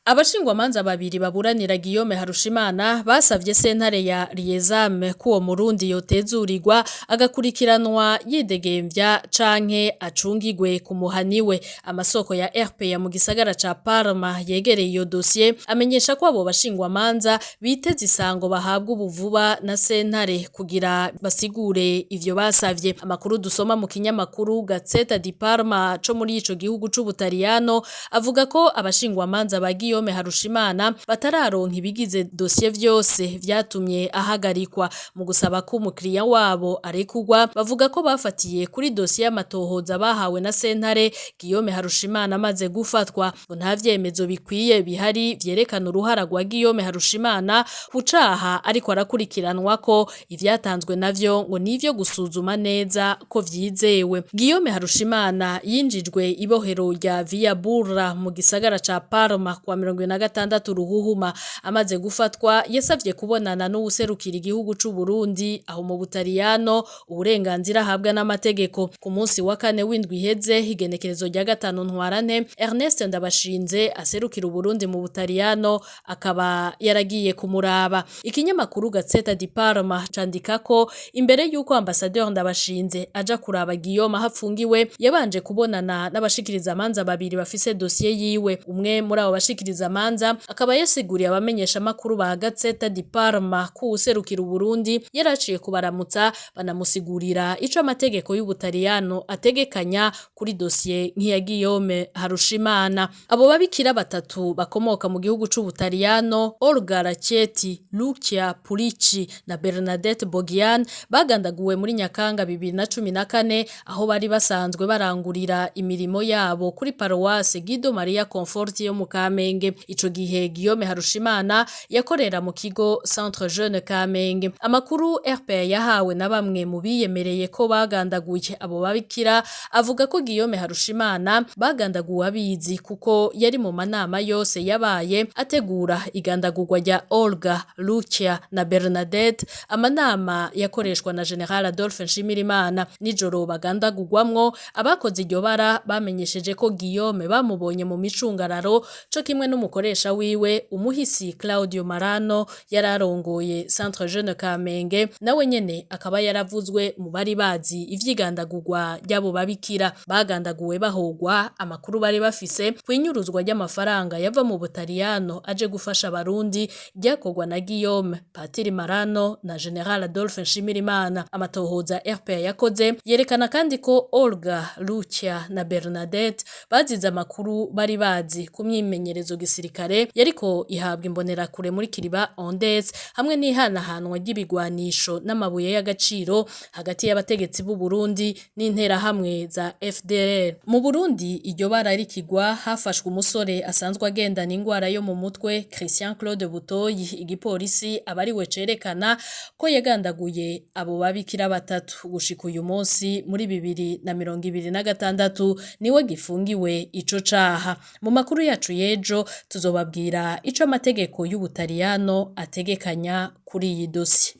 Abashingwamanza babiri baburanira Guillaume Harushimana basavye sentare ya Riezame ko uwo Murundi yotezurirwa agakurikiranwa yidegemvya canke acungigwe ku muhaniwe. Amasoko ya RPA mu gisagara ca Parma yegereye iyo dosiye amenyesha ko abo bashingwamanza biteze isango bahabwa ubuvuba na sentare kugira basigure ivyo basavye. Amakuru dusoma mu kinyamakuru Gazzetta di Parma co muri ico gihugu c'Ubutaliyano avuga ko abashingwamanza ba Guillaume Harushimana batararonka ibigize dosiye vyose vyatumye ahagarikwa. Mu gusaba ko umukiriya wabo arekurwa, bavuga ko bafatiye kuri dosiye y'amatohoza bahawe na sentare Guillaume Harushimana amaze gufatwa, ngo nta vyemezo bikwiye bihari vyerekana uruhara rwa Guillaume Harushimana ku caha ariko arakurikiranwa, ko ivyatanzwe navyo ngo nivyo gusuzuma neza ko vyizewe. Guillaume Harushimana yinjijwe ibohero rya Via Burra mu gisagara ca Parma kuwa 26 Ruhuhuma. Amaze gufatwa, yasavye kubonana n'uwuserukira igihugu c'u Burundi aho mu Butaliyano, uburenganzira ahabwa n'amategeko. Ku munsi wa kane w'indwi iheze, igenekerezo rya 5 Ntwarante, Ernest Ndabashinze aserukira Uburundi mu Butaliyano akaba yaragiye kumuraba. Ikinyamakuru Gazzetta di Parma candika ko imbere yuko ambasaderi Ndabashinze aja kuraba Guillaume aho apfungiwe, yabanje kubonana n'abashikiriza amanza babiri bafise dosiye yiwe. Umwe muri abo bashikiriza amanza akaba yasiguriye abamenyesha makuru ba Gazzetta di Parma ko uwuserukira Uburundi yaraciye kubaramutsa, banamusigurira ico amategeko y'Ubutaliyano ategekanya kuri dosiye nk'iya Guillaume Harushimana. Abo babikira batatu bakomoka mu gihugu c'Ubutaliyano, Olga Racchetti, Lucia Pulici na Bernadette Bogian, bagandaguwe muri Nyakanga 2014 aho bari basanzwe barangurira imirimo yabo kuri paruwase Guido Maria Conforti yo mu Kamenge. Ico gihe Guillaume Harushimana yakorera mu kigo Centre Jeune Kamenge. Amakuru RPA yahawe na bamwe mu biyemereye ko bagandaguye abo babikira avuga ko Guillaume Harushimana bagandaguwe abizi, kuko yari mu manama yose yabaye ategura igandagurwa rya Olga, Lucia na Bernadette, amanama yakoreshwa na General Adolphe Nshimirimana. Nijoro bagandagurwamwo, abakoze iryo bara bamenyesheje ko Guillaume bamubonye mu micungararo, co kimwe n'umukoresha wiwe, umuhisi Claudio Marano yararongoye Centre Jeune Kamenge, nawe nyene akaba yaravuzwe mu bari bazi ivyigandagurwa ry'abo babikira. Bagandaguwe bahogwa amakuru bari bafise kwinyuruzwa ry'amafaranga yava mu Butaliyano aje gufasha Abarundi, ryakorwa na Guillaume, Patiri Marano na General Adolphe Nshimirimana. Amatohoza RPA yakoze yerekana kandi ko Olga, Lucia na Bernadette bazize amakuru bari bazi ku myimenyerezo gisirikare yariko ihabwa Imbonerakure muri Kiriba Ondes, hamwe n'ihanahanwa ry'ibigwanisho n'amabuye y'agaciro hagati y'abategetsi b'u Burundi n'interahamwe za FDLR. Mu Burundi iryo bara rikigwa, hafashwe umusore asanzwe agendana ingwara yo mu mutwe, Christian Claude Butoyi. Igipolisi aba ariwe cerekana ko yagandaguye abo babikira batatu. Gushika uyu munsi muri 2026 niwe gifungiwe ico caha. Mu makuru yacu y'ejo tuzobabwira ico amategeko y'Ubutaliyano ategekanya kuri iyi dosiye.